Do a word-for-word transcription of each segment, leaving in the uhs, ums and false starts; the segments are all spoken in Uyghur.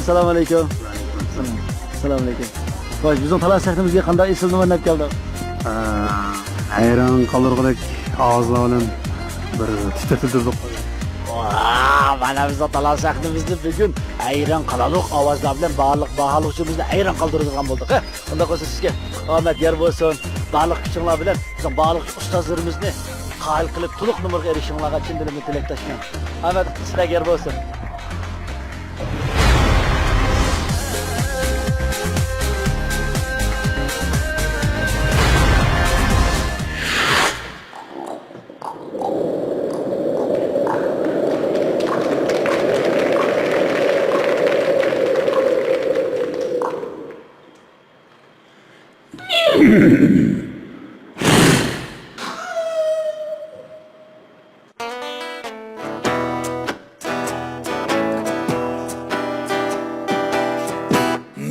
ئەسسالامۇ ئەلەيكۇم. سالام ئەلەيكۇم. خوش، بىزنىڭ تالانت سەھنىمىزگە قانداق ئېسىل نومۇرنى ئەپ كەلدىڭ؟ ھەيران قالدۇرغۇدەك ئاۋازلار بىلەن بىر تىترىتىپ بېرىپ. ۋاھ، مانا بىزنىڭ تالانت سەھنىمىزدە بۈگۈن ھەيران قالارلىق ئاۋازلار بىلەن بارلىق باھالىغۇچىمىزنى ھەيران قالدۇرىدىغان بولدۇق. ئۇنداق بولسا سىزگە ئامەت يار بولسۇن. بارلىق كۈچۈڭلار بىلەن بىزنىڭ بارلىق ئۇستازلىرىمىزنى قايىل قىلىپ، تولۇق نومۇرغا ئېرىشىشىڭلارغا چىن دىلىمدىن تىلەكداشمەن. ئامەت سىلەرگە يار بولسۇن.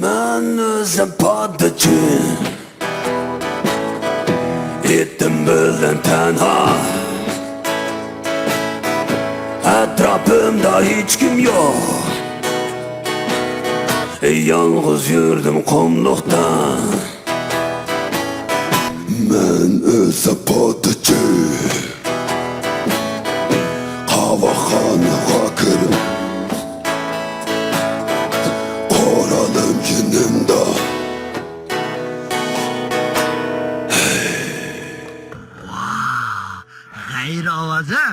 مەن ئۆزۈم پادىچى، ئېتىم بىلەن تەنھا. ئەتراپىمدا ھېچكىم يوق، يالغۇز يۈردۈم قۇملۇقتا. مەن ئۆزۈم پادىچى، قاۋاقخانىغا كىرىپ، قورالىم يېنىمدا. غەيرىي ئاۋازى.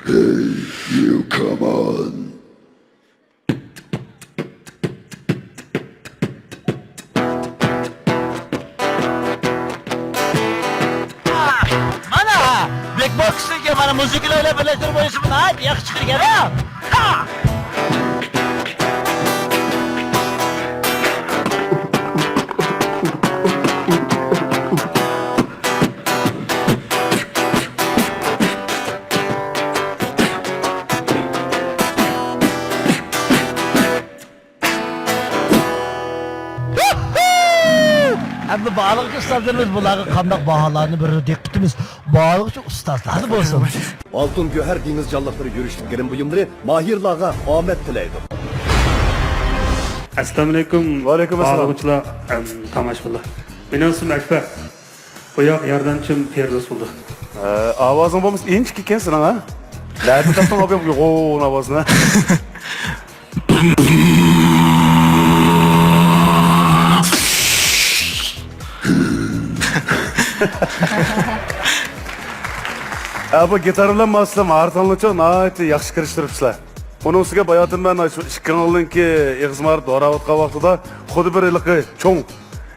Hey, you come on. مانا، بىگ بوكستىكى مانا مۇزىكىنى ئويلاپ بىرلەشتۈرۈپ ئوينىشىمۇ ناھايىتى ياخشى چىقىدىكەن، ھە؟ ھا! ئەمدى بارلىققى ئۇستازلىرىمىز بۇلارغا قانداق باھالارنى بېرىدۇ، دىققىتىمىز بارلىققى ئۇستازلاردا بولسۇن. ئالتۇن گۆھەر دېڭىز جانلىقلىرى يۈرۈشلۈك گىرىم بۇيۇملىرى ماھىرلارغا ئامەت تىلەيدۇ. ئەسسالامۇئەلەيكۇم. ۋەئەلەيكۇم ئەسسالام. باھالىغۇچىلار، ئەم، تاماشىبىنلار. مېنىڭ ئىسمىم ئەكبەر. بۇ ياق ياردەمچىم پىردوس بولدى. ھە، ئاۋازىڭ بولمىسا ئىنچىكە ئىكەن سېنىڭ، ھە؟ نەدىن تاپتىڭ ئاپا يوغان ئاۋازنى؟ ھە، بۇ گىتار بىلەن ماسلىم ھارتانلىچۇ ناھايىتى ياخشى كىرىشتۈرۈپسىلەر. ئۇنىڭ ئۈستىگە باياتىن مەن شۇ ئىككىڭلارنىڭكى ئېغىز ماھارىتى دوراۋاتقان ۋاقتىدا خۇددى بىر ھېلىقى چوڭ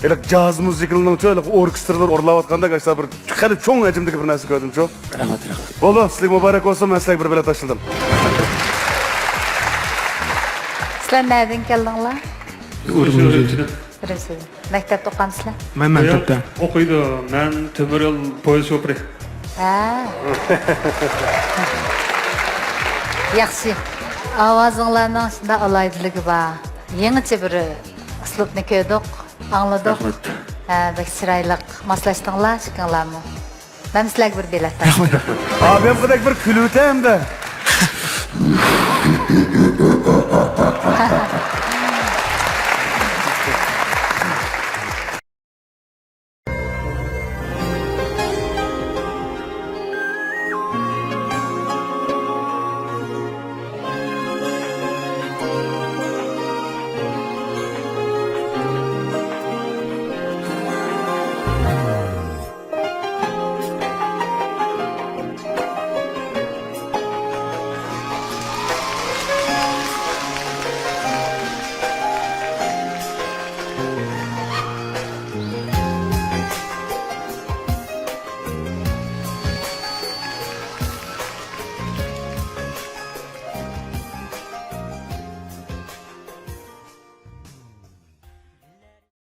ھېلىقى جاز مۇزىكىلىرىنىڭچۇ، ھېلىقى ئوركېستىرلار ئورۇنلاۋاتقاندەك ئاشۇنداق بىر خېلى چوڭ ھەجىمدىكى بىر نەرسە كۆردۈمچۇ. رەھمەت، رەھمەت. بولدى، سىزگە مۇبارەك بولسۇن، مەن سىزگە بىر بېلەت تاشلىدىم. سىلەر نەدىن كەلدىڭلار؟ ئۈرۈمچىدىن. ئۈرۈمچىدىن. مەكتەپتە ئوقۇغانسىلەر؟ مەن مەكتەپتە. ئوقۇيدۇ، مەن تۆمۈر يول پويىز شوپۇرى. ھە. ياخشى. ئاۋازىڭلارنىڭ شۇنداق ئالاھىدىلىكى بار. يېڭىچە بىر ئۇسلۇبنى كۆردۇق. ئاڭلىدۇق. رەھمەت. ھە، بەك چىرايلىق ماسلاشتىڭلار، ئىككىڭلارمۇ. مەن سىلەرگە بىر بېلەت تاشلىدىم. رەھمەت. ئابىيەم قىدەك بىر كۈلۈۋېتە ئەمدى.